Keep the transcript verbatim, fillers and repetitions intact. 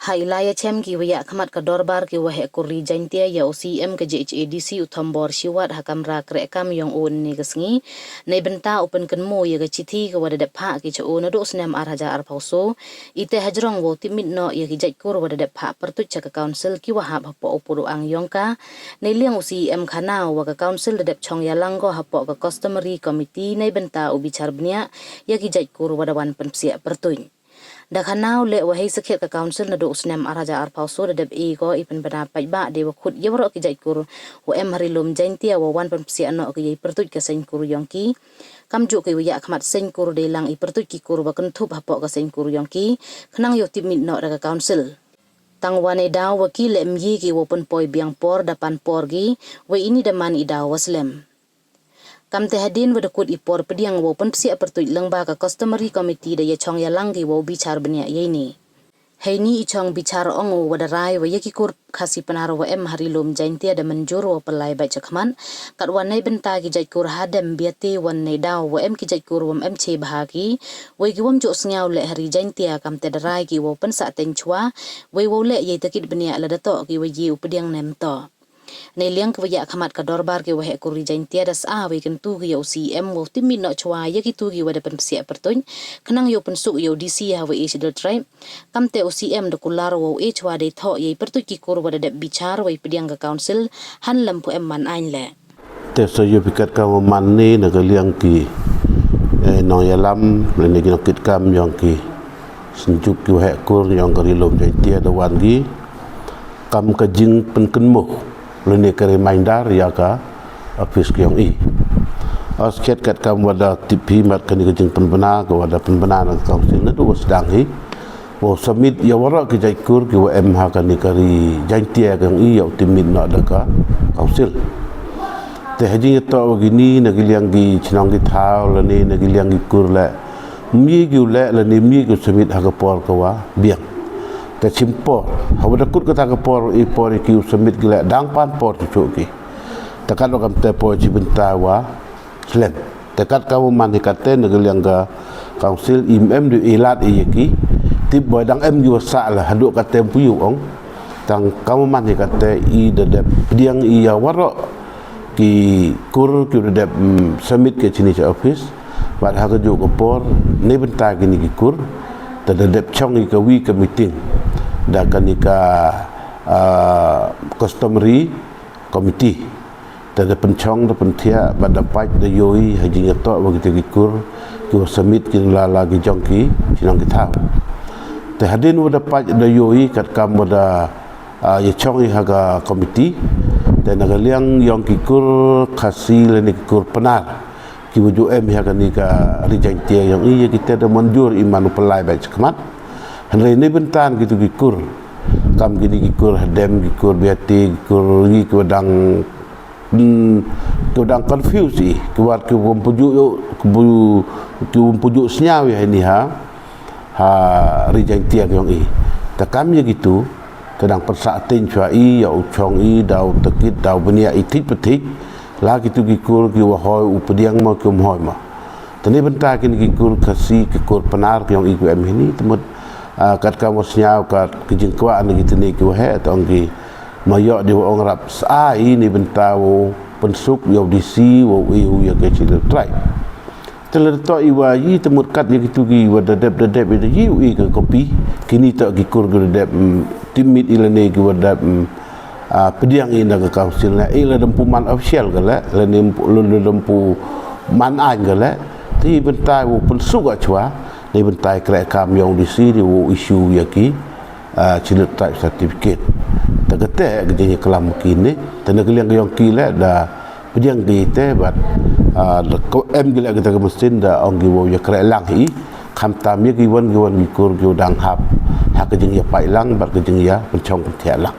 Ha i lai yachem ki wa yahkhmat ka dorbar ki waheh kur ri Jaintia ya u C E M ka J H A D C u Thombor Shiwat ha kamra krehkam yong u ynne ka sngi, neibynta u pynkynmaw ya ka chithi ka wa da dep phah ki cha u naduh u snem ar hajar arphaw soo, i te hajrong wow tipmit noh ya ki jait kur wa da dep phah pyrtuit cha ka council ki wa hap hapoh u pud u ang yong ka. Neiliang u C E M khana u wa ka council da dep chong yalang ko hapoh ka customary committee neibynta u bichar bniah ya ki jait kur wa da wan pynpsiah pyrtuit. Da khana u leh wa hei sakhiat ka council naduh u snem ar hajar arphaw soo da dep e ko i pynbna paidbah de wa khut ya waroh ki jait kur wa em ha ri lum Jaintia wa wan pynpsiah noh ki ya i pyrtuit ka seng kur yong ki. Kamjooh ki wa yahkhmat seng kur dei lang i pyrtuit ki kur wa kynthup hapoh ka seng kur yong ki, khnang yow tipmit noh da ka council. Tang wa neidaw wa ki leh ym ye ki wow pynpoi biang por da pan por ki, wei ini da man i daw wa slem. Kamte hadien wa da kut i por pdiang wow pynpsiah pyrtuit lyngba ka customary committee da yachong yalang ki wow bichar bniah ya ini. Heini i chong bichar ong u wa da rai wa ya ki kur Khasi Pnar wa em ha ri lum Jaintia da mynjur wow pynlai bait chakhmat, katwa neibynta ki jait kur hadem biate wan neidaw wa em ki jait kur wam em che bha ki, wei ki wam jooh sngaw leh ha ri Jaintia, kamte da rai ki wow pynsah teng chwa, wei wow leh ya i takit bniah lada toh ki wa ye u pdiang nem toh. Neiliang ki wa yahkhmat ka dorbar ki waheh kur ri Jaintia da sa wei kyntu ki ya u C E M wow tipmit noh chwa ya kitu ki wa da pynpsiah pyrtuit, khnang yow pynsuk ya u D C ha wa e Scheduled Tribe. Kamte u C E M da kular wow e chwa dei thoh ya i pyrtuit ki kur wa da dep bichar wei pdiang ka council, hanlem pu em man aiñ leh. Te sa yow phi katkam wa man ni na ka liang ki, eh, nongyalam, lane ki nongkitkam yong ki synjuk ki waheh kur yong ka ri lum Jaintia da wan ki kam ka jingpynkynmaw lane ka reminder ya ka office ka yong i. Askhet katkam wa da tip hi mat kani ka jingpynbna ka wa da pynbna na ka council naduh wa sdang hi wow submit ya waroh ki jait kur ki wa em ha kani ka ri Jaintia ka yong i yow tipmit noh da ka council. Te ha jingyatoh wa kini na ki liang ki chnong ki thaw lane na ki liang ki kur leh ym ye ki u leh lane ym ye ki u submit ha ka por ka wa biang. Te chim por, ha wa da kut kata ka por, i por i ki u submit ki leh dang pan por chuh chuh ki. Te katwa kamte por chi bynta wa slem. Te katkam wa man hi katte na ka liang ka council im em du i lad i ya ki. Tip boi dang em ki wa sah la haduh katte ym pu yow ong. Tang kam wa man hi katte i da dep pdiang i ya waroh ki kur ki da dep, mm, submit ki chini cha office. Bad ha ka juh ka por neibynta kini ki kur te da dep chong i ka wi ka meeting da kani ka, ah, customary committee. Te da pynchong da pynthiah bad da pait da yoh i ha jingyatoh wa kite ki kur ki wa submit ki la la ki jong ki chnong ki thaw. Te hadien wa da pait da yoh i katkam wa da, ah, yachong i ha ka committee. Te na ka liang yong ki kur Khasi lane ki kur Pnar ki wa ju em i ha kani ka ri Jaintia yong i ya kite da mynjur i man u pynlai bait chakhmat. Hynrei neibynta kitu ki kur kam kini ki kur hadem, ki kur biate, ki kur ri ki wa dang, mm, ki wa dang confuse i, ki wa ki wam puju, ki wa, ki wam puju snyaw i ha ini ha, ha ri Jaintia ka yong i. Te kam ya kitu te dang pynsah teng chwa i ya u chong i da u takit da u bniah i thik pa thik. La kitu ki kur ki wa hoi u pdiang mo ki wam hoi mo. Te neibynta kini ki kur Khasi ki kur Pnar ki yong i ki wa em hini te mut, ah, katkam wa snyaw kat ki jingkwah na kite ni ki waheh te ong ki ma yoh di wa ong rap sa i neibynta wow pynsuk yow D C wow e u ya ka Scheduled Tribe. Te lada toh i wa i te mut kat ya kitu ki wa da dep da dep i da i u i ka copy. Kini toh ki kur ki da dep, mm, tipmit i lane ki wa da dep, mm, ah, pdiang i na ka council na i lada ym pu man official ka leh lane ym pu, lada ym pu man aiñ ka leh. Te bynta wow pynsuk a chwa neibynta krehkam yong D C di wow issue ya ki, ah, Scheduled Tribe certificate. Te kate ka jingklam kini te na ka liang ka yong ki leh da pdiang ki te bad, ah, da ko em ki leh kita ka machine da ong ki wow ya kreh lang hi. Khamtam ya ki wan ki wan ki kur ki wa dang hap ha ka jingyapait lang bad ka jingya pynchong pynthiah lang.